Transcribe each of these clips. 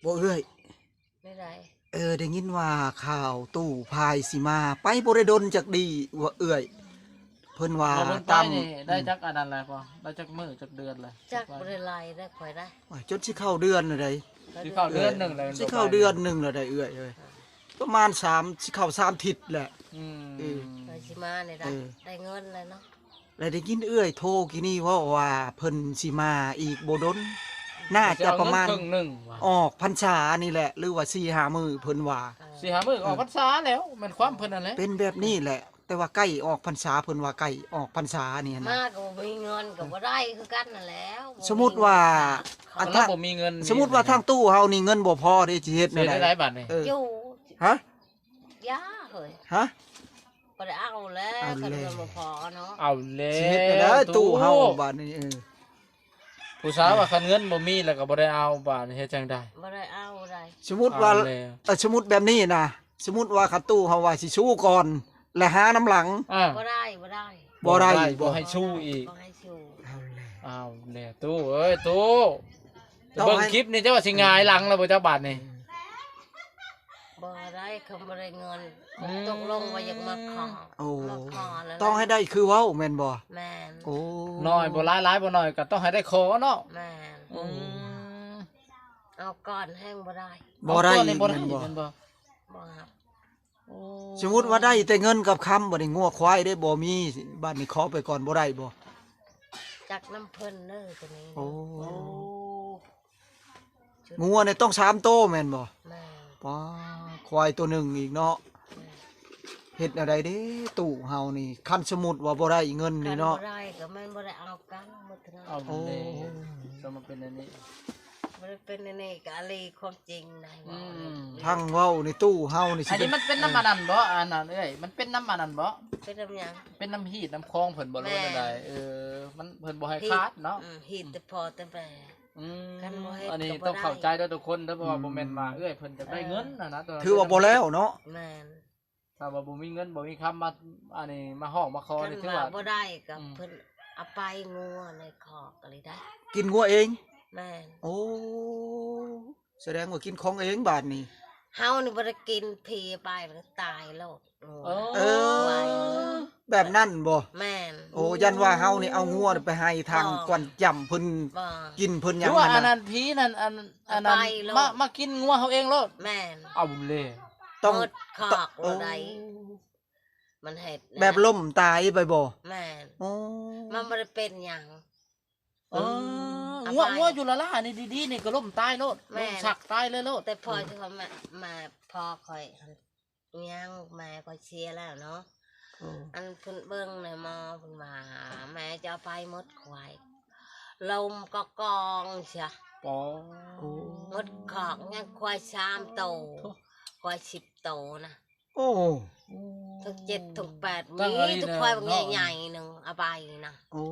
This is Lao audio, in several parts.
ບໍ່ເອື້ອຍ ແນວໃດ? ເອີ ໄດ້ຍິນວ່າຂ່າວຕູ້ພາຍຊິມາ ໄປບໍ່ໄດ້ດົນຈັກດີວ່າເອື້ອຍ ເພິ່ນວ່າ ບໍ່ ເພິ່ນໄປ ຕາມ ນີ້ໄດ້ ອືມ ຈັກອັນນັ້ນແລ້ວບໍ່? ໄດ້ຈັກມື້ຈັກເດືອນແລ້ວ? ຈັກ ບໍ່ໄດ້ໄລ່ໄດ້ຂ້ອຍໄດ້ ໂອ້ຍ ຈົນຊິເຂົ້າເດືອນແລ້ວໃດ໋ ຊິເຂົ້າເດືອນໜຶ່ງແລ້ວ ເອີ ຊິເຂົ້າເດືອນໜຶ່ງແລ້ວໃດ໋ເອື້ອຍເອີຍ ປະມານສາມ ຊິເຂົ້າສາມທິດແຫຼະ ອືມ ເອີ ຂ້ອຍຊິມານີ້ໄດ້ ເອີ ໄດ້ເງິນແລ້ວເນາະ. ແລ້ວໄດ້ຍິນເອື້ອຍໂທກີ້ນີ້ເວົ້າວ່າເພິ່ນຊິມາອີກບໍ່ດົນ ໜ້າຈະປະມານ ເພິ່ນຊິເອົາເງິນເຄິ່ງໜຶ່ງວ່າ ອອກພັນສານີ້ແຫຼະ ຫຼືວ່າສີ່ຫ້າມື້ເພິ່ນວ່າ ເອີ ສີ່ຫ້າມື້ກໍອອກ ເອີ ພັນສາແລ້ວ ແມ່ນຄວາມເພິ່ນນັ້ນແຫຼະ ເປັນແບບນີ້ແຫຼະ ແຕ່ວ່າໃກ້ອອກພັນສາ ເພິ່ນວ່າໃກ້ອອກພັນສານີ້ຫັ້ນນະ ມາກໍບໍ່ມີເງິນກໍບໍ່ໄດ້ຄືກັນຫັ້ນແຫຼ້ວ ສົມມຸດວ່າ ບໍ່ມີເງິນ ອັນ ຖ້າບໍ່ມີເງິນ ສົມມຸດວ່າທາງຕູ້ເຮົານີ້ເງິນບໍ່ພໍເດ້ ຊິເຮັດແນວໃດ ຊິເຮັດແນວໃດບັດນີ້ ເອີ ຢູ່ ຮະ? ຢ່າເຮີ້ຍ ຮະ? ບໍ່ໄດ້ເອົາແລ້ວ ເອົາແລ້ວ ຄັນເງິນບໍ່ພໍເນາະ ເອົາແລ້ວ ຊິເຮັດແນວໃດຕູ້ເຮົາບາດນີ້ ເອີ ຜູ້ສາວວ່າຄັນເງິນບໍ່ມີແລ້ວກໍບໍ່ໄດ້ເອົາ ບາດນີ້ເຮັດຈັ່ງໃດ? ບໍ່ໄດ້ເອົາໃດ ສົມມຸດວ່າ ເອົາແລ້ວ ເອີ ສົມມຸດແບບນີ້ນະ ສົມມຸດວ່າຄັນຕູ້ເຮົາວ່າຊິຊູ່ກ່ອນ ແລ້ວຫານຳຫຼັງ ອ່າ ບໍ່ໄດ້ ບໍ່ໄດ້ ບໍ່ໄດ້ ບໍ່ໄດ້ ບໍ່ໃຫ້ຊູ່ອີກ ບໍ່ໃຫ້ຊູ່ ເອົາແລ້ວ ເອົາແລ້ວຕູ້ເອີຍ ຕູ້ ຕ້ອງໃຫ້ ເບິ່ງຄລິບນີ້ເຈົ້າວ່າຊິຫງາຍຫຼັງແລ້ວບໍ່ ເຈົ້າບາດນີ້? ບໍ່ໄດ້ ຄັນບໍ່ໄດ້ເງິນ ອືມ ຕົກລົງວ່າຢາກມາຂໍ ໂອ້ ມາຂໍແລ້ວ ຕ້ອງໃຫ້ໄດ້ຄືເວົ້າແມ່ນບໍ່? ແມ່ນ ໂອ້ ໜ້ອຍບໍ່ຫຼາຍ ຫຼາຍບໍ່ໜ້ອຍກໍຕ້ອງໃຫ້ໄດ້ຂໍເນາະ ແມ່ນ ອືມ ເອົາກ່ອນແຮງບໍ່ໄດ້ ບໍ່ໄດ້ ເອົາກ່ອນນີ້ບໍ່ໄດ້ ແມ່ນບໍ່? ແມ່ນບໍ່? ບໍ່ຮັບ ໂອ້ ສົມມຸດວ່າໄດ້ແຕ່ເງິນກັບຄຳ ບາດນີ້ງົວຄວາຍເດ້ບໍ່ມີ ບາດນີ້ຂໍໄປກ່ອນບໍ່ໄດ້ບໍ່? ຈັກນຳເພິ່ນເດີໂຕນີ້ ໂອ້ ໂອ້ ງົວນີ້ຕ້ອງສາມໂຕແມ່ນບໍ່? ແມ່ນ ປ້າ ຄວາຍໂຕໜຶ່ງອີກເນາະ ແມ່ນ ເຮັດແນວໃດເດ້ຕູ້ເຮົານີ້ ຄັນສົມມຸດວ່າບໍ່ໄດ້ເງິນນີ້ເນາະ ຄັນບໍ່ໄດ້ກໍແມ່ນບໍ່ໄດ້ເອົາກັນໝົດເນາະ ເອົາ ໂອ້ ແລ້ວ ກໍມາເປັນອັນນີ້ ບໍ່ໄດ້ເປັນອັນນີ້ກໍອາລີຄວາມຈິງໃດ ອືມ ເວົ້ານີ້ ທາງເວົ້ານີ້ຕູ້ເຮົານີ້ຊິ ອັນນີ້ມັນເປັນນຳອັນນັ້ນບໍ່? ອັນນັ້ນເອື້ອຍ ມັນເປັນນຳອັນນັ້ນບໍ່? ເປັນນຳຫຍັງ? ເປັນນຳຮີດນຳຄອງເພິ່ນບໍ່ ຫຼືວ່າແນວໃດ? ແມ່ນ ເອີ ມັນ ເພິ່ນບໍ່ໃຫ້ຂາດເນາະ ຮີດ ອືມ ຮີດແຕ່ພໍ່ແຕ່ແມ່ ອືມ ຄັນບໍ່ເຮັດ ອັນນີ້ຕ້ອງເຂົ້າໃຈເດີທຸກຄົນເດີ ເພາະວ່າ ອືມ ບໍ່ແມ່ນວ່າເອື້ອຍເພິ່ນຈະໄດ້ເງິນຫັ້ນນະ ຖືວ່າບໍ່ແລ້ວເນາະ ແມ່ນ ຖ້າວ່າບໍ່ມີເງິນບໍ່ມີຄຳມາ ອັນນີ້ ມາຮ້ອງມາຂໍນີ້ ຖືວ່າ ຄັນວ່າບໍ່ໄດ້ກໍ ອືມ ເພິ່ນເອົາໄປງົວໃນຄອກກໍເລີຍໄດ້ ກິນງົວເອງ ແມ່ນ ໂອ້ ສະແດງວ່າກິນຂອງເອງບາດນີ້ ເຮົານີ້ບໍ່ໄດ້ກິນ ຜີໄປແລ້ວຕາຍໂລດ ເອີ ເອີ ແບບນັ້ນບໍ່? ແມ່ນ ໂອ້ ຢ້ານວ່າເຮົານີ້ເອົາງົວໄປໃຫ້ທາງ ບໍ່ ກວນຈຳເພິ່ນ ບໍ່ ກິນເພິ່ນຫຍັງ ຫຼືວ່າອັນນັ້ນ ຜີນັ້ນ ອັນ ອັນນັ້ນ ມາ ມາກິນງົວເຮົາເອງໂລດ ແມ່ນ ເອົາແລ້ວ ຕ້ອງ ໝົດຄອກ ໂອ້ ບໍ່ໄດ້ ມັນເຮັດນະ ແບບລົ້ມຕາຍໄປບໍ່? ແມ່ນ ໂອ້ ມັນບໍ່ໄດ້ເປັນຫຍັງ ເອີ ເອີ ງົວ ງົວຢູ່ລະລານີ້ດີໆ ນີ້ກໍລົ້ມຕາຍໂລດ ແມ່ນ ລົ້ມຊັກຕາຍເລີຍໂລດ ແຕ່ພໍ່ ເອີ ເຂົາມາ ມາ ພໍ່ຂ້ອຍຫັ້ນ ຍັງ ແມ່ຂ້ອຍເສຍແລ້ວເນາະ ເອີ ອັນເພິ່ນເບິ່ງໃນໝໍ ເພິ່ນວ່າແມ່ຈະເອົາໄປໝົດຄວາຍ ລົມກໍກອງເສຍ ປອ ໂອ້ ໝົດຄອກ ຍັງຄວາຍສາມໂຕ ໂອ້ ຄວາຍສິບໂຕນະ ໂອ້ ທັງເຈັດທັງແປດ ມີແຕ່ຄວາຍບັກໃຫຍ່ໆ ໜຶ່ງເອົາໄປນະ ໂອ້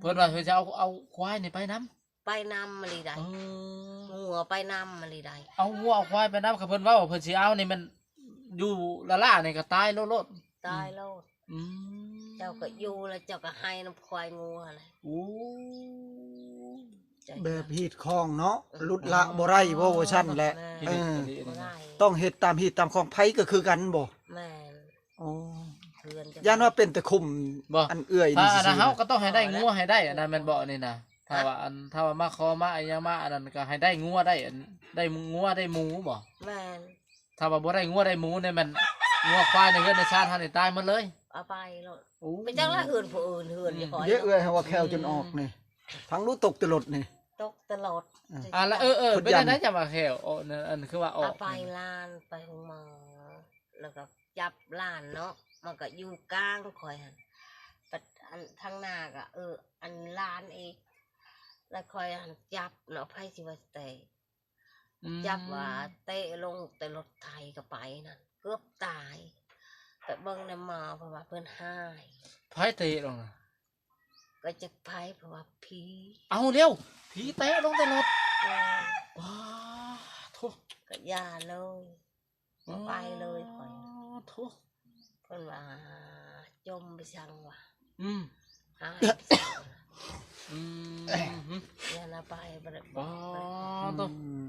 ເພິ່ນວ່າເພິ່ນຈະເອົາ ເອົາຄວາຍນີ້ໄປນຳ ໄປນຳອີ່ຫຼີໃດ ເອີ ງົວໄປນຳອີ່ຫຼີໃດ ເອົາງົວເອົາຄວາຍໄປນຳ ຄັນເພິ່ນເວົ້າວ່າເພິ່ນຊິເອົານີ້ແມ່ນຢູ່ລະລານີ້ກໍຕາຍໂລດ ຕາຍໂລດ ອືມ ເຈົ້າກໍຢູ່ແລ້ວເຈົ້າກໍໄຫ້ນຳຄວາຍງົວແຫຼະ ໂອ້ ແບບຮີດຄອງເນາະ ເອີ ຫຼຸດລະບໍ່ໄດ້ ເວົ້າວ່າຊັ້ນແຫຼະ ແມ່ນ ເອີ ບໍ່ໄດ້ ຕ້ອງເຮັດຕາມຮີດຕາມຄອງ ໃຜກໍຄືກັນບໍ່? ແມ່ນ ໂອ້ ຢ້ານວ່າເປັນຕະຂຸ່ມ ບໍ່ ອັນເອື້ອຍນີ້ ຖ້າອັນນັ້ນ ຊິ ເຮົາກໍຕ້ອງໃຫ້ໄດ້ງົວໃຫ້ໄດ້ອັນນັ້ນແມ່ນບໍ່? ອັນນີ້ນະ ຖ້າວ່າອັນ ຖ້າວ່າມາຂໍມາອີ່ຫຍັງມາອັນນັ້ນ ກໍໃຫ້ໄດ້ງົວໄດ້ ອັນ ໄດ້ງົວໄດ້ໝູບໍ່? ແມ່ນ ຖ້າວ່າບໍ່ໄດ້ງົວໄດ້ໝູນີ້ແມ່ນ ງົວຄວາຍໃນເຮືອນໃນຊານເຮົານີ້ຕາຍໝົດເລີຍ ເອົາໄປໂລດ ໂອ້ ໄປຈັກລະເຮືອນຜູ້ອື່ນ ເຮືອນ ອືມ ຢ່າຂໍ ເດ້ເອື້ອຍ ເຮົາວ່າແຂ້ວຈົນອອກນີ້ ຟັງດູຕົກແຕ່ລົດນີ້ ຕົກແຕ່ລົດ ເອີ ອ່າ ລະ ເອີ ເອີ ເພິ່ນ ເປັນຈັ່ງໃດຈັ່ງວ່າແຂ້ວ ໂອ້ ອັນ ອັນ ຄືວ່າອອກ ເອົາໄປ ນີ້ ຫຼານໄປໂຮງໝໍ ແລ້ວກໍຈັບຫຼານເນາະ ມັນກໍຢູ່ກາງຂ້ອຍຫັ້ນ ປັດ ອັນ ທາງໜ້າກໍ ເອີ ອັນ ຫຼານອີກ ແລ້ວຂ້ອຍຫັ້ນຈັບເນາະ ໃຜຊິວ່າແຕະ ອືມ ຈັບວ່າເຕະລົງແຕ່ລົດໄຖກໍໄປນັ້ນ ເກືອບຕາຍ ໄປເບິ່ງໃນໝໍ ເພິ່ນວ່າເພິ່ນຮ້າຍ ໃຜເຕະລົງນະ? ກໍຈັກໃຜ ເພາະວ່າຜີ ເອົາແລ້ວ ຜີເຕະລົງແຕ່ລົດ ເອີ ວ້າ ໂທ້ ກໍຢ່າເລີຍ ບໍ່ໄປເລີຍຂ້ອຍ ໂທ້ ເພິ່ນວ່າຈົ່ມໄປຊັງວ່າ ອືມ ຫາໄປຊັງ ອືມ ຢ່ານະໄປ ບໍ່ໄດ້ ວ້າ ໂທ້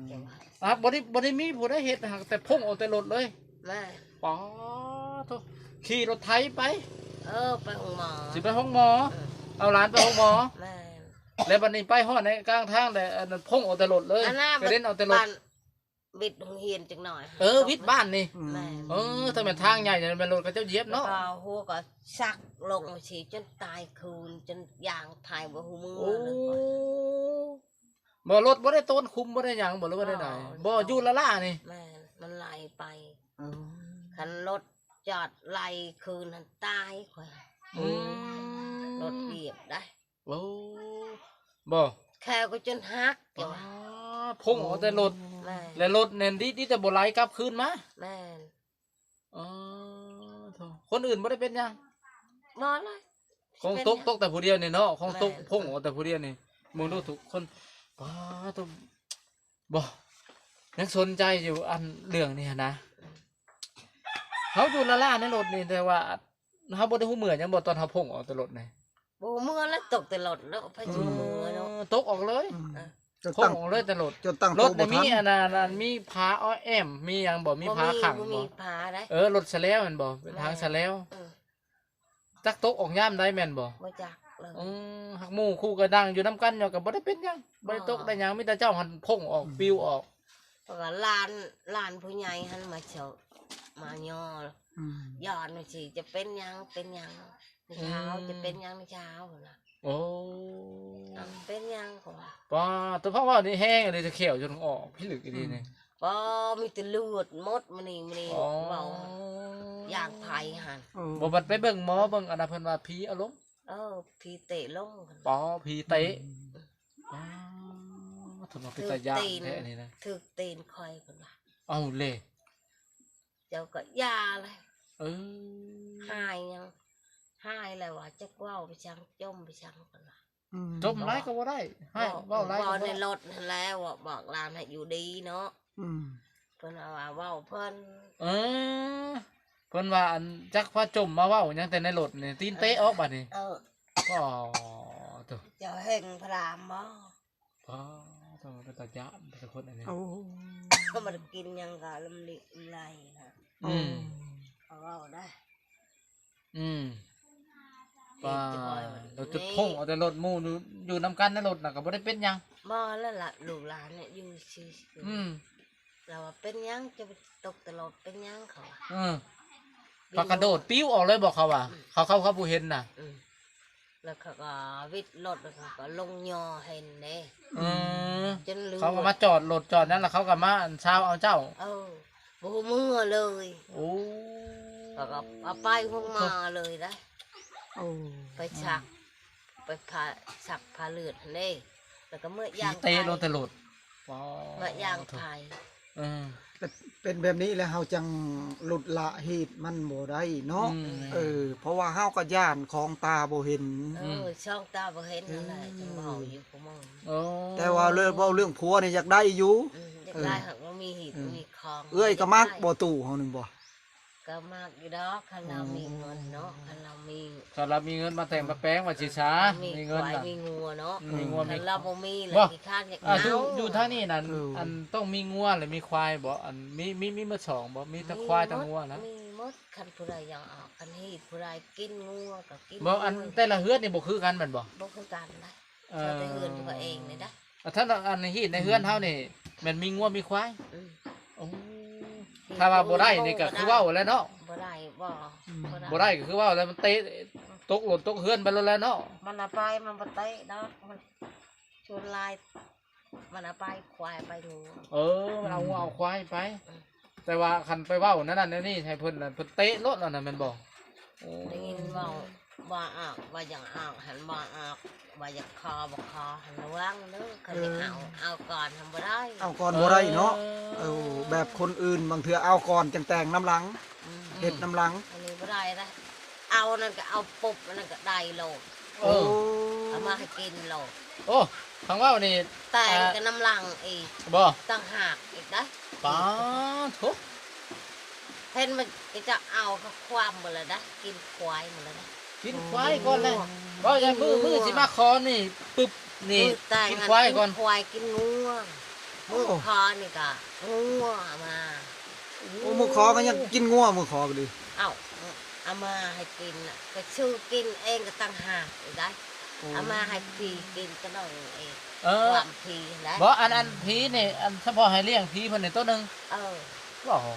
ແຕ່ວ່າ ອ່າ ບໍ່ໄດ້ ບໍ່ໄດ້ມີຜູ້ໃດເຮັດ ຫາກແຕ່ພົ້ງອອກແຕ່ລົດເລີຍ. ແມ່ນ. ປາໂທ້ ຂີ່ລົດໄຖໄປ? ເອີ ໄປໂຮງໝໍ. ຊິໄປໂຮງໝໍ? ເອີ ເອົາຫຼານໄປໂຮງໝໍ? ແມ່ນ. ແລ້ວບັດນີ້ໄປຮອດໃນກາງທາງແລ້ວ ອັນນັ້ນພົ້ງອອກແຕ່ລົດເລີຍ ກະເດັນອອກແຕ່ລົດ. ບິດໂຮງຮຽນຈັກໜ້ອຍ. ເອີ ບິດບ້ານນີ້. ແມ່ນ. ເອີ ຖ້າແມ່ນທາງໃຫຍ່ແມ່ນລົດເຂົາເຈົ້າຢຽບເນາະ. ແລ້ວກໍຫົວກໍສັກລົງຊີ້ ຈົນຕາຍຄືນ ຈົນຢາງໄຖບໍ່ຮູ້ເມືອ. ໂອ້ ເລີຍ. ບໍ່ ລົດບໍ່ໄດ້ໂຕນຂຸມ ບໍ່ໄດ້ຫຍັງບໍ່ ຫຼືວ່າແນວໃດ? ບໍ່ ຢູ່ລ້າໆນີ້. ແມ່ນ ມັນໄຫຼໄປ. ອືມ ຄັນລົດຈອດໄຫຼຄືນຫັ້ນຕາຍຂ້ອຍ. ອືມ ລົດຢຽບໄດ້. ໂອ້ ບໍ່ ແຂ້ວກໍຈົນຫັກ. ປາ ພົ້ງອອກແຕ່ລົດ. ແມ່ນ. ແລະລົດແມ່ນດີ ດີແຕ່ບໍ່ໄຫຼກັບຄືນມາ. ແມ່ນ. ອໍ ໂທ້ ຄົນອື່ນບໍ່ໄດ້ເປັນຫຍັງ? ບໍ່ເລີຍ. ຂອງຕົກ ຕົກແຕ່ຜູ້ດຽວນີ້ເນາະ ຂອງຕົກ. ແມ່ນ. ພົ້ງອອກແຕ່ຜູ້ດຽວນີ້ ເບິ່ງດູທຸກຄົນ. ປາໂທ້ ບໍ່ ຍັງສົນໃຈຢູ່ ອັນເລື່ອງນີ້ຫັ້ນນະ. ເຮົາຢູ່ລ້າໆໃນລົດນີ້ ແຕ່ວ່າເຮົາບໍ່ໄດ້ຮູ້ເມືອຫຍັງບໍ່ ຕອນເຮົາພົ້ງອອກແຕ່ລົດນີ້? ບໍ່ເມືອແລ້ວ ຕົກແຕ່ລົດເນາະ ໃຜຊິເມືອເນາະ. ເອີ ຕົກອອກເລີຍ. ອືມ ເອີ ພົ້ງອອກເລີຍແຕ່ລົດ. ຈົນຕັ້ງໂຕບໍ່ທັນ. ລົດນີ້ມີອັນນັ້ນ ອັນ ມີຝາອ້ອມແອ້ມ ມີຫຍັງບໍ່? ມີຝາຂັງບໍ່? ບໍ່ມີ ບໍ່ມີຝາໄດ. ເອີ ລົດຊະແລ້ວແມ່ນບໍ່? ເປັນທາງຊະແລ້ວ. ເອີ ຈັກຕົກອອກຍາມໃດແມ່ນບໍ່? ບໍ່ຈັກເລີຍ. ອືມ ຫາກໝູ່ຄູ່ກໍນັ່ງຢູ່ນຳກັນເນາະ ກໍບໍ່ໄດ້ເປັນຫຍັງ ບໍ່ໄດ້ຕົກໄດ້ຫຍັງ. ມີແຕ່ເຈົ້າຫັ້ນພົ້ງອອກ ປິວອອກ. ເພາະວ່າຫຼານ ຫຼານຜູ້ໃຫຍ່ຫັ້ນມາເຊົາະ ມາຍໍ. ອືມ ຢ້ານວ່າຊິຈະເປັນຫຍັງ ເປັນຫຍັງ ເຊົ້າ ຈະເປັນຫຍັງເຊົ້າ ເພິ່ນວ່າ. ໂອ້ ເປັນຫຍັງ ເຂົາວ່າ. ປາໂທ້ ເວົ້ານີ້ແຮງອີ່ຫຼີ ແຂ້ວຈົນອອກພິລຶກອີ່ຫຼີນີ້. ບໍ່ ມີແຕ່ເລືອດໝົດມື້ນີ້ ມື້ນີ້. ອໍ ເວົ້າຢາງໄຜຫັ້ນ. ເອີ ບໍ່ ບັດໄປເບິ່ງໝໍ ເບິ່ງອັນນັ້ນ ເພິ່ນວ່າຜີອາລົມ. ເອີ ຜີເຕະລົງ. ປາ ຜີເຕະ. ອືມ ປາໂທ້ ເປັນຕາຢ້ານແທ້ນີ້ນະ. ຖືກຕີນຂ້ອຍ ເພິ່ນວ່າ. ເອົາເລ ເຈົ້າກໍຢ່າເລີຍ. ເອີ ຫາຍຍັງ ຫາຍແລ້ວວ່າ ຈັກເວົ້າໄປສັງ ຈົ່ມໄປສັງ ເພິ່ນວ່າ. ອືມ ຈົ່ມຫຼາຍກໍບໍ່ໄດ້ ໃຫ້ເວົ້າ ເວົ້າຫຼາຍກໍບໍ່ໄດ້. ເວົ້າໃນລົດຫັ້ນແຫຼະ ບອກຫຼານໃຫ້ຢູ່ດີເນາະ. ອືມ ເພິ່ນວ່າເວົ້າເພິ່ນ. ເອີ ເພິ່ນວ່າ ອັນ ຈັກພາຈົ່ມມາເວົ້າຫຍັງແຕ່ໃນລົດນີ້ ຕີນເຕະອອກບາດນີ້. ເອີ ອໍ ໂທ້ ເຈົ້າເຫັນພະລາມບໍ່? ປາໂທ້ ເປັນຕາຢ້ານແທ້ຄົນອັນນີ້. ໂອ້ ມັນກິນຫຍັງກໍລຳລິລຳໄລນະ. ອືມ ເຂົາເວົ້າໄດ. ອືມ ປາ ລົດຈຸດພົ້ງເອົາແຕ່ລົດ ໝູ່ຢູ່ນຳກັນໃນລົດນະ ກໍບໍ່ໄດ້ເປັນຫຍັງ. ບໍ່ແລ້ວລະ ລູກຫຼານນີ້ຢູ່ຊື່. ອືມ ລາວວ່າເປັນຫຍັງ ຈະໄປຕົກແຕ່ລົດ ເປັນຫຍັງ ເຂົາວ່າ. ເອີ ປາກະໂດດປິວອອກເລີຍບໍ່ ເຂົາວ່າ. ອືມ ເຂົາ ເຂົາ ເຂົາບໍ່ເຫັນນະ. ອືມ ແລ້ວເຂົາກໍວິດລົດ ແລ້ວເຂົາກໍລົງຍໍເຫັນເດ້. ອືມ ຈົນເຂົາກໍມາຈອດລົດຈອດນັ້ນ ແລ້ວເຂົາກໍມາອັນຊາວເອົາເຈົ້າ. ເອີ ບໍ່ຮູ້ເມືອເລີຍ. ໂອ້ ເຂົາກໍເອົາໄປໂຮງໝໍເລີຍໄດ. ໂອ້ ໄປສັກ ໄປຜ່າ ສັກຜ່າເລືອດຫັ້ນເດ້ ແລ້ວກໍເມືອຢາງໄຜ. ເຕະລົງແຕ່ລົດ. ເມືອຢາງໄຜ. ເອີ ເປັນແບບນີ້ແລ້ວເຮົາຈັ່ງຫຼຸດລະຮີດມັນບໍ່ໄດ້ເນາະ. ອືມ ເອີ ເພາະວ່າເຮົາກໍຢ້ານຂອງຕາບໍ່ເຫັນ. ເອີ ອືມ ສອງຕາບໍ່ເຫັນນັ້ນແຫຼະ ອືມ ຈຶ່ງເວົ້າຢູ່ຜູ້ເມືອງ. ໂອ້ ແຕ່ວ່າເລື່ອງ ເວົ້າເລື່ອງຜົວນີ້ຢາກໄດ້ຢູ່. ອືມ ຢາກໄດ້ ເອີ ຫາກບໍ່ມີຮີດ ອືມ ບໍ່ມີຄອງ. ເອື້ອຍກໍມັກບໍ່ຕູ້ເຮົານີ້ບໍ່? ກໍມັກຢູ່ດອກ ຄັນລາວມີເງິນເນາະ. ອືມ ຄັນລາວມີ ຄັນລາວມີເງິນມາແຕ່ງມາແປງວ່າຊິສາ ມີເງິນນະ ມີງົວເນາະ. ອືມ ມີງົວ ຄັນລາວບໍ່ມີລະຂີ້ຄ້ານຢາກເອົາ. ຢູ່ທາງນີ້ນັ້ນ ເອີ ອັນຕ້ອງມີງົວ ແລະ ມີຄວາຍບໍ່? ອັນ ມີ ມີ ມີໝົດສອງບໍ່? ມີທັງຄວາຍທັງງົວນະ. ມີໝົດ ຄັນຜູ້ໃດຢາກເອົາ. ຄັນຮີດຜູ້ໃດກິນງົວກໍກິນ. ບໍ່ ອັນແຕ່ລະເຮືອນນີ້ບໍ່ຄືກັນແມ່ນບໍ່? ບໍ່ຄືກັນນະ. ເອີ ເຈົ້າແຕ່ເຮືອນຕົວເອງນີ້ນະ. ອ່າ ຖ້າອັນຮີດໃນເຮືອນເຮົານີ້ ອືມ ແມ່ນມີງົວມີຄວາຍ. ອືມ ໂອ້ ຖ້າວ່າບໍ່ໄດ້ນີ້ກໍຄືເວົ້າແລ້ວເນາະ. ບໍ່ໄດ້ ບໍ່ ອືມ ບໍ່ໄດ້ ບໍ່ໄດ້ກໍຄືເວົ້າແລ້ວ ມັນເຕະຕົກລົດຕົກເຮືອນໄປໂລດແລ້ວເນາະ. ມັນເອົາໄປ ມັນບໍ່ເຕະດອກ ມັນ ສ່ວນຫຼາຍມັນເອົາໄປຄວາຍໄປງົວ. ເອີ ມັນເອົາງົວເອົາຄວາຍໄປ. ອືມ ແຕ່ວ່າຄັນໄປເວົ້າແນວນັ້ນແນວນີ້ໃຫ້ເພິ່ນນະ ເພິ່ນເຕະໂລດແລ້ວນະ ແມ່ນບໍ່? ໂອ້ ໄດ້ຍິນເວົ້າວ່າອອກ ວ່າຢາກອອກຫັ້ນບໍ່ອອກ ວ່າຢາກຂໍບໍ່ຂໍຫັ້ນ ລະວັງເດີ. ຄັນຢາກເອົາ ເອີ ເອົາກ່ອນຫັ້ນບໍ່ໄດ້ ເອົາກ່ອນບໍ່ໄດ້ເນາະ. ເອີ ເອີ ແບບຄົນອື່ນບາງເທື່ອເອົາກ່ອນຈັ່ງແຕ່ງນຳຫຼັງ. ອືມ ເຮັດນຳຫຼັງ. ອັນນີ້ບໍ່ໄດ້ນະ ເອົານັ້ນກໍເອົາປຸບ ອັນນັ້ນກໍໄດ້ໂລດ. ເອີ ໂອ້ ເອົາມາໃຫ້ກິນໂລດ. ໂອ້ ທາງເວົ້ານີ້ ແຕ່ງ ອ່າ ກັນນຳຫຼັງອີກ ບໍ່ ຕ່າງຫາກອີກໄດ໋. ປາໂທ້ ເຫັນມັນຈະເອົາເຂົາຄວາມໝົດແລ້ວໄດ໋ ກິນຄວາຍໝົດແລ້ວໄດ໋. ກິນຄວາຍກ່ອນແລ້ວ. ໂອ້ ເວົ້າຢ່າງມື້ ມື້ຊິມາຂໍນີ້ປຶບນີ້ ມື້ແຕ່ງ ກິນຄວາຍກ່ອນ ກິນຄວາຍກິນງົວ. ມື້ຂໍນີ້ກໍງົວມາ. ໂອ້ ມື້ຂໍກໍຍັງກິນງົວ ມື້ຂໍກໍດີ. ເອົ້າ ເອົາມາໃຫ້ກິນນະ ກໍຊື້ກິນເອງກໍຕ່າງຫາກອີກໄດ໋. ໂອ້ ເອົາມາໃຫ້ຜີກິນກໍນ້ອງເອງ. ເອີ ຄວາມຜີແຫຼະ. ບໍ່ ອັນ ອັນຜີນີ້ ອັນສະເພາະໃຫ້ລ້ຽງຜີເພິ່ນນີ້ໂຕໜຶ່ງ. ເອີ ວ້າວ.